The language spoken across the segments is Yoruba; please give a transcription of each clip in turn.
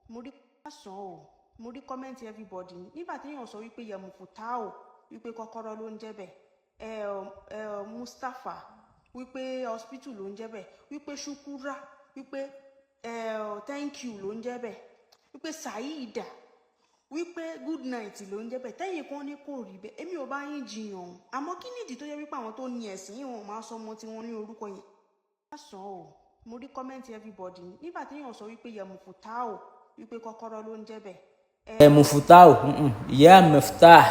Mo rí sàn o, mo rí comment everybody nígbà téèyàn sọ wípé Yẹmufutau, wípé kọ́kọ́rọ́ ló ń jẹ́ bẹ́ẹ̀, ẹ ẹ Mustapha, wípé hospital ló ń jẹ́ bẹ́ẹ̀, wípé Shukura, wípé ẹ thank you ló ń jẹ́ bẹ́ẹ̀, wípé Saida, wípé good night ló ń jẹ́ bẹ́ẹ̀. Tẹ́yìn kan ní kò rí bẹ́ẹ̀. Èmi ò bá yín jiyàn o, àmọ́ kí nìdí tó yẹ wípé àwọn tó ní ẹ̀sìn yìí, wọn máa sọ ọmọ tí wọ́n ní orúkọ yẹn? Sàn o, mo rí comment everybody nígbà téèyàn sọ wípé Yẹmufutau, wípé kọ́kọ́rọ́ ló ń jẹ́ bẹ́ẹ̀. Ẹ Mufutau, ìyá Miftah,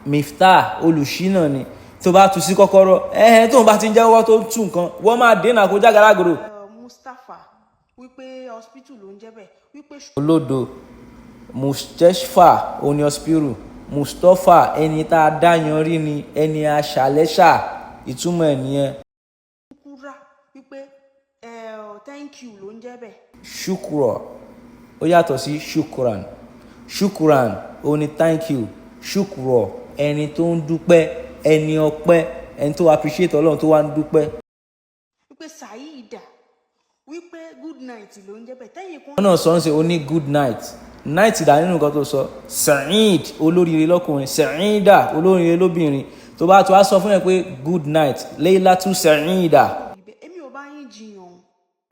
Miftah olùṣínà ni. Tó bá tu sí kọ́kọ́rọ́ ẹ̀hẹ́n, tóun bá ti ń jẹ́wọ́ tó ń tú nǹkan, wọ́n máa dènà kó jágara-gòrò. Mustapha, wípé hospital ló ń jẹ́ bẹ́ẹ̀, wípé Olódo. Mustapha oní hospital, Mustapha ẹni tá a dá yan rí ni, ẹni aṣàlẹ́ṣà, ìtumọ̀ ẹ̀ nìyẹn. Shukura, wípé thank you ló ń jẹ́ bẹ́ẹ̀. Shukuro ó yàtọ̀ sí shukran. Shukran ó ní thank you. Shukuro, ẹni tó ń dúpẹ́, ẹni ọpẹ́, ẹni tó appreciate Ọlọ́run, tó wá ń dúpẹ́. Wípé Saida, wípé good night ló ń jẹ́ bẹ́ẹ̀. Tẹ́yìn kan Wọ́n náà sọ ń ṣe ó ní good night, night dà nínú nǹkan tó sọ. Sa'id, olóríire lọ́kùnrin, Sa'ida, olóríire lóbìnrin. Tó bá tó wá sọ fún ẹ pé good night, Leilatu Sa'ida. Rí bẹ́ẹ̀. Èmi ò bá yín jiyàn o.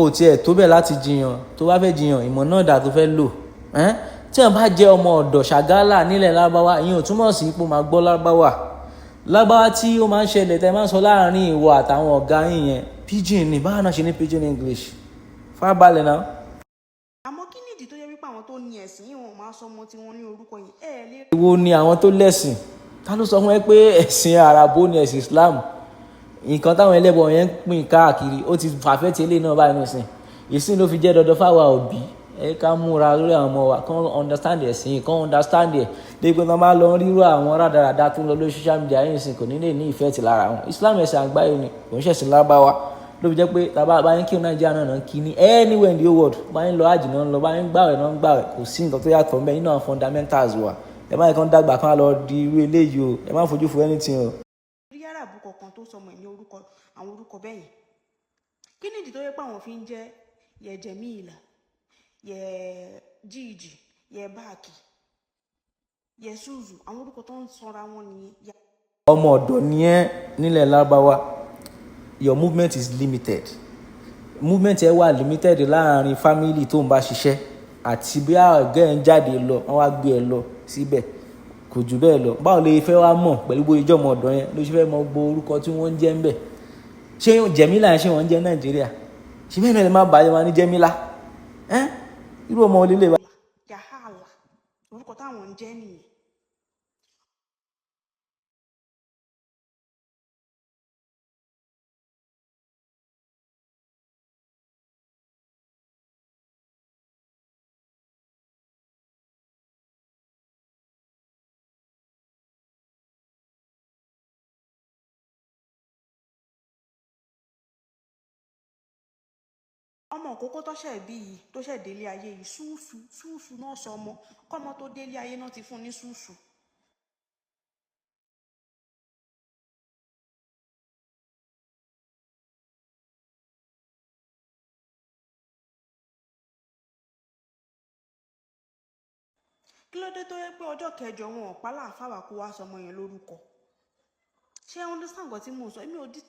Kò tiẹ̀ tó bẹ́ẹ̀ láti jiyàn. Tó bá fẹ́ jiyàn, ìmọ̀ náà dà tó fẹ́ lò. Ẹ́n, tí wọ́n bá jẹ́ ọmọ ọ̀dọ̀ ṣàgálà nílẹ̀ Lárúbáwá, ìyẹn ò túmọ̀ sí pé ó máa gbọ́ Lárúbáwá. Lárúbáwá tí ó máa ń ṣẹlẹ̀ tẹ́ máa ń sọ láàrin ìwọ àtàwọn ọ̀gá yín yẹn, pidgin ni. Báwa náà ṣe ní pidgin English. Fábàlẹ̀ náà. Àmọ́ kí nìdí tó yẹ wípé àwọn tó ní ẹ̀sìn yìí, wọn máa sọ ọmọ tí wọ́n ní orúkọ yẹn? Ẹ lè Èwo ni àwọn tó lẹ́sìn? Ta ló sọ fún ẹ pé ẹ̀sìn Àràbó ni ẹ̀sìn Islam? Nǹkan táwọn ẹlẹ́bọ yẹn ń pín káàkiri, ó ti fàfẹ́ tí eléyìí náà báyìí nìsín. Ìsìn ló fi jẹ́ dandan fáwa òbí ẹ ká múra lórí àwọn ọmọ wa, kán understand ẹ̀sìn yìí, kán understand ẹ̀ dé pé wọ́n bá lọ rírọ àwọn rádaràda tó ń lọ lórí social media yìí nìsín, kò ní lè ní ìfẹ́ ti lára wọn. Islam ẹ̀sìn àgbáyé ni, kò ń ṣẹ̀sìn Lárúbáwá. Ló fi jẹ́ pé tàbá bá ń kí Nàìjíríà náà náà kí ní anywhere in the whole world, bá ń lọ àjì náà ń lọ, bá ń gbàwẹ̀ náà ń gbàwẹ̀. Kò sí nǹkan tó yàtọ̀ ńbẹ nínú àwọn fundamentals wa. Ẹ má yẹ kán dàgbà kán lọ di irú eléyìí o. Ẹ má fojú fo anything o. Rí Àràbù kankan tó sọmọ ẹ̀ ní orúkọ, àwọn orúkọ bẹ́ẹ̀ yẹn. Kí nìdí tó yẹ pé àwọn fi ń jẹ́ yẹ Jẹ̀míìlà, yẹ Jíìjì, yẹ Báàkì, yẹ Ṣùzù? Àwọn orúkọ tó ń sanra wọn nìyẹn. Ọmọ ọ̀dọ̀ ni ẹ́ nílẹ̀ Lárúbáwá, your movement is limited. Movement ẹ wà limited láàrin family tó ń bá ṣiṣẹ́ àti bí ọ̀gá ẹ̀ ń jáde lọ, wọ́n wá gbé ẹ lọ síbẹ̀, kò jù bẹ́ẹ̀ lọ. Báwo lè fẹ́ wá mọ̀ pẹ̀lú bóyá ìjọ ọmọ ọ̀dọ̀ yẹn ló ṣe fẹ́ mọ gbogbo orúkọ tí wọ́n ń jẹ́ ń bẹ̀? Ṣé Jẹ̀mílà yẹn, ṣé wọ́n ń jẹ́ Nàìjíríà? Ṣé bẹ́ẹ̀ náà lè má bàjẹ́ wọn ní Jẹ́mílà ẹ́? Irú ọmọ olè lè bá. Yahala, orúkọ táwọn ń jẹ́ nìyẹn. Ọmọ òkókó tó ṣẹ̀ bí yìí, tó ṣẹ̀ délé ayé yìí, ṣúùṣù ṣúùṣù náà sọ ọmọ kọ́mọ tó délé ayé náà ti fún ní ṣúùṣù. Kí ló dé tó yẹ pé ọjọ́ kẹjọ wọn ò pa láàfáà wá kó wá sọmọ yẹn lórúkọ? Ṣé ẹ understand nǹkan tí mò ń sọ? Èmi ò dí.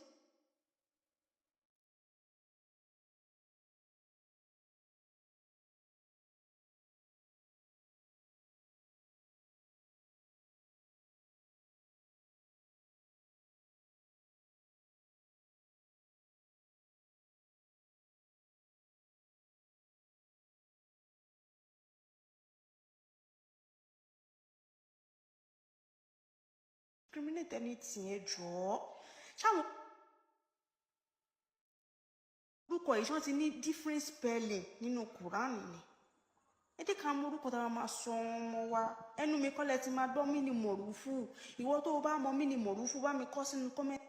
Discriminate anything. Ẹ jọ̀ọ́, ṣáwọn orúkọ yìí, ṣé wọ́n ti ní different spelling nínú Quran ni? Ẹ jẹ́ ká mọ orúkọ tá a máa sọ ọmọ wa. Ẹnu mi kọ́lẹ̀ ti máa gbọ́ mí ní mọ̀rúfù. Ìwọ tó o bá mọ mí ní mọ̀rúfù, bá mi kọ́ sínú comment.